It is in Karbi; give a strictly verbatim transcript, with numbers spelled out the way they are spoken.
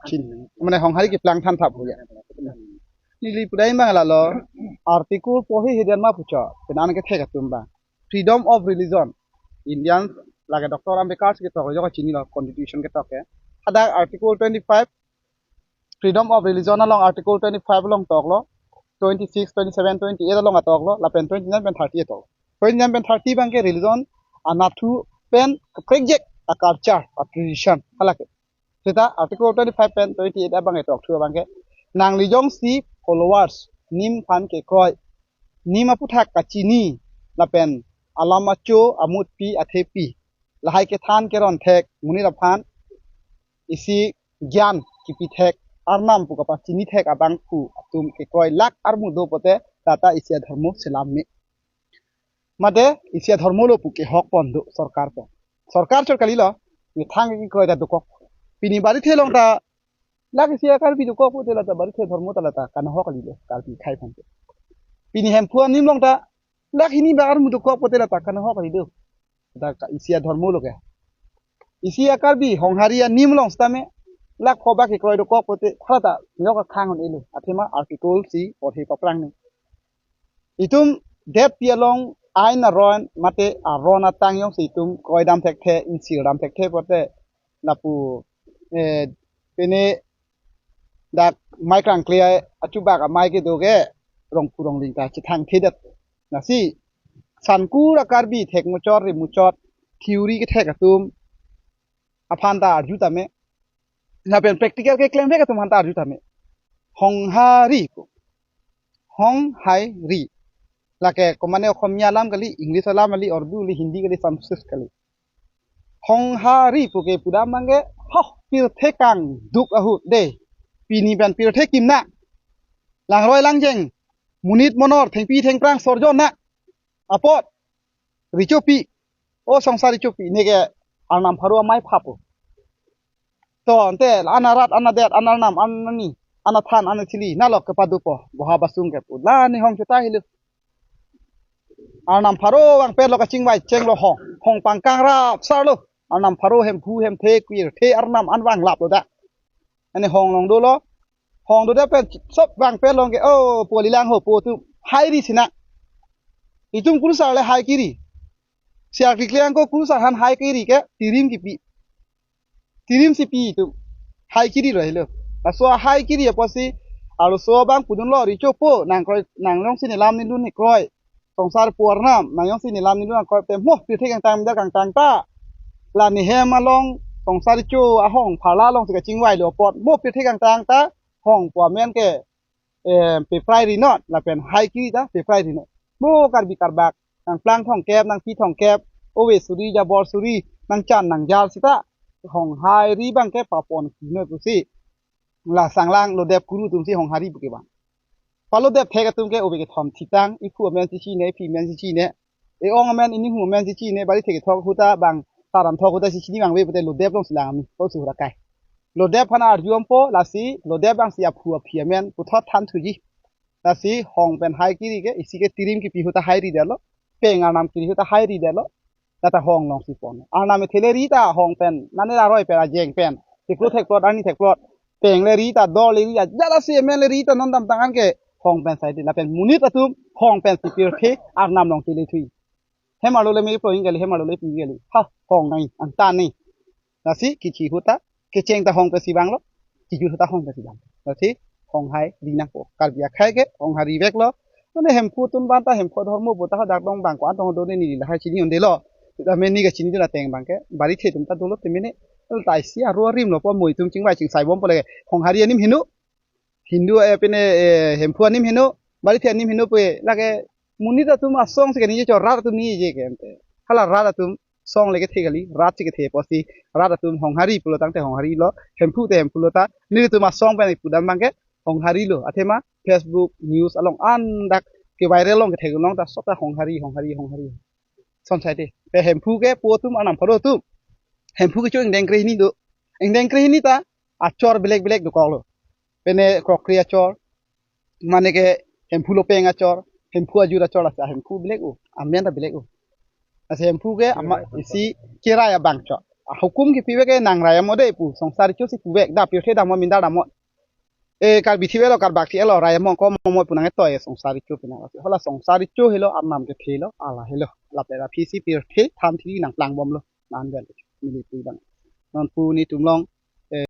Chin. Mane Honghari keplang than thap pu ya. Neli pudai mang lalo, article pohi hedian ma pucho, penan kethek atum ba. Freedom of religion. Indian lake Doctor Ambedkar si ketok jo kachinilo constitution ketok ke. Hadak article twenty-five, freedom of religion along article twenty-five along toklo, twenty-six, twenty-seven, twenty-eight along atoklo, lapen twenty-nine pen thirty atoklo. Twenty-nine pen thirty abangke religion anatthu pen kaprek jek a culture, a tradition, halake. Seta article twenty-five pen twenty-eight abang etokthu abangke, nangli jongsi followers, nim aphan kekroi, nim aputhak kachini, lapen alam acho, amutpi, athepi, lahai kethan keron thek, monit aphan isi gyan kipi thek, arnam pu kapachini thek abangphu atum kekroi lak armu do pote, tata isi adhormo selam me. Mate isi adhormo lo pu kehok pon do sorkar pen. Sorkar chot kalilo, methang kekroi ta dokok. Pini barithe along ta, lak isi a Karbi dokok pote lata barithe adhormo ta lata kanahok kalilo, Karbi akhei aphan ke. Pini Hemphu anim along ta, lak hini ba armu dokok pote lata kanahok kalilo. Dak isi adhormo lo ke. Isi a Karbi Honghari anim along sitame, lak pho ba kekroi dokok pote, halata yok akhang un-elo. Athema article si porhe paphrang ni. Itum det pi along ain aron mate aron atang jongsi itum kroidam thekthe, insildam thekthe pote, lapu, eh, pene dak mai krangkle achubak amai kedo ke, rongphu rongling ta chethang thedet. Lasi sankur a Karbi thek muchot ri muchot theory kethek atum aphan ta arju tame, lapen practical keklem thek atum aphan ta arju tame. Honghari pu. Honghari. Lake komane Okhomia alam kali, English alam kali, Urdu kali, Hindi kali, Sanskrit kali. Honghari pu ke pudam abangke, hoh, pirthe kangduk ahut de. Pini pen pirthe kimna. Langroi langjeng, monit monor, thengpi thengphrang sorjon na. Apot, Richopi. O Songsar Richopi, neke arnam pharo amei phapo. To, ante, ana rat, ana det, ana arnam, ana ni, ana than, ana thili, nalok kepadupo, boha basung ke pu. La ni hong chuta hilu. Arnam pharo vangpet lo kachingvai chenglo hong, hong pangkang rap sar lo. Arnam pharo Hemphu, Hemphe, Kwirthe, arnam an vanglap lo da. Ani hong along dolo, hong do da pen sop vangpet along ke, oh, pu ali lang ho, pu atum hai ri sina. Itum kurusar le hai kiri. Siar kikliang ko kurusar aphan hai kiri ke, tirim kipi. Tirim si pi itum. Hai kiri lo helo. Laso hai kiri apotsi, arloso abang pudun lo Richopo, nangkroi, nang jongsi nelam nidun ne kroi. Songsar pu arnam, nang jongsi nelam nidun nangkroi te, mo, pirthe kangtang, midar kangtang ta. La nehem along, Songsar Richo ahong, pharla alongsi kachingvai lo apot, mo, pirthe kangtang ta, hong pu amen ke, eh, peprai ri non, lapen hai kiri ta peprai ri non. Mo Karbi Karbak, nangplang thomkep, nangpi thomkep, ove suri, jabor suri, nangchan nangjal sita, Honghari abangke papon kino pusi. La sanglang lodep kuru atumsi Honghari pu ke bang. Palodep thek atum ke ove kethom thitang, iphu amen si chine, iphi amen si chine, e-ong amen, inihum amen si chine, barithe kethok ahut ta bang, taram thok ahut ta si chini bang ve pote lodep alongsi lang ami, ko su rakai. Lodep aphan arju ampo, lasi lodep abangsi aphu aphi amen puthot than thuji. Lasi hong pen hai kiri ke, isi ke tirim kipi ahut ta hai ridetlo, peng arnam kiri ahut ta hai ridetlo, lata hong alongsi pon. Arnam ethe le ri ta hong pen, nane aroi pen, ajeng pen, theklo thekplot, arni thekplot, peng le ri ta, dor le ri ta, jala si amen le ri ta, non damtang an ke hong pen saide, lapen monit atum hong pensi pirthe arnam along chele thui. Hem arlo le me ploing kali, hem arlo le pi kali. Ha, hong nai, angtan nai. Lasi kichi ahut ta, kecheng ta hong pensi vanglo, kijut ahut ta hong pensi vang. Lasi Honghari nangpo. Karbi akhei ke Honghari veklo. Mane Hemphu atum aphan ta Hemphu adhormo pu ta hadak dong bang ko-an tong do ne neli lahai chini un-elo. Sita mane kachini dun ateng abangke, barithe atum ta dolo te mane, ta isi aro arim lo po, mo itum chingvai chingsai bom po lake. Honghari anim heno, Hindu, eh, pine, eh, Hemphu anim heno, barithe anim heno pu lake, monit atum asong si kaningje chot, rat atum ningje ke ante. Hala rat atum song le kethe kali, rat si kethe apotsi, rat atum Honghari pulo tangte Honghari lo, Hemphu te Hemphu lo ta, nelitum asong pen pudam abangke Honghari lo. Athema Facebook, news along an dak ke viral along kethek along ta sop ta Honghari, Honghari, Honghari. Son saide. Te Hemphu ke po atum arnam pharo atum. Hemphu kecho ingdeng krehini do. Ingdeng krehini ta achor belek belek dokoklo. Pine krokri achor, mane ke Hemphu lopeng achor, Hemphu ajut achor, lasi Hemphu belek o, amen ta belek o. Lasi Hemphu ke ama isi kerai abang chot. Ahukum kepivek ke nang rai amo dei pu, songsar recho si puvek, da pirthe damnon, mindar damnon. E, Karbi thi-etlo, Karbak thi-etlo, rai amo kom mo pu nangketoi songsar recho pina. Hala songsar recho helo, Arnam kethe lo, hala helo. Lapen aphi si pirthe than thi nangplangbomlo. Nan vel mili pu bang. Non pu netum along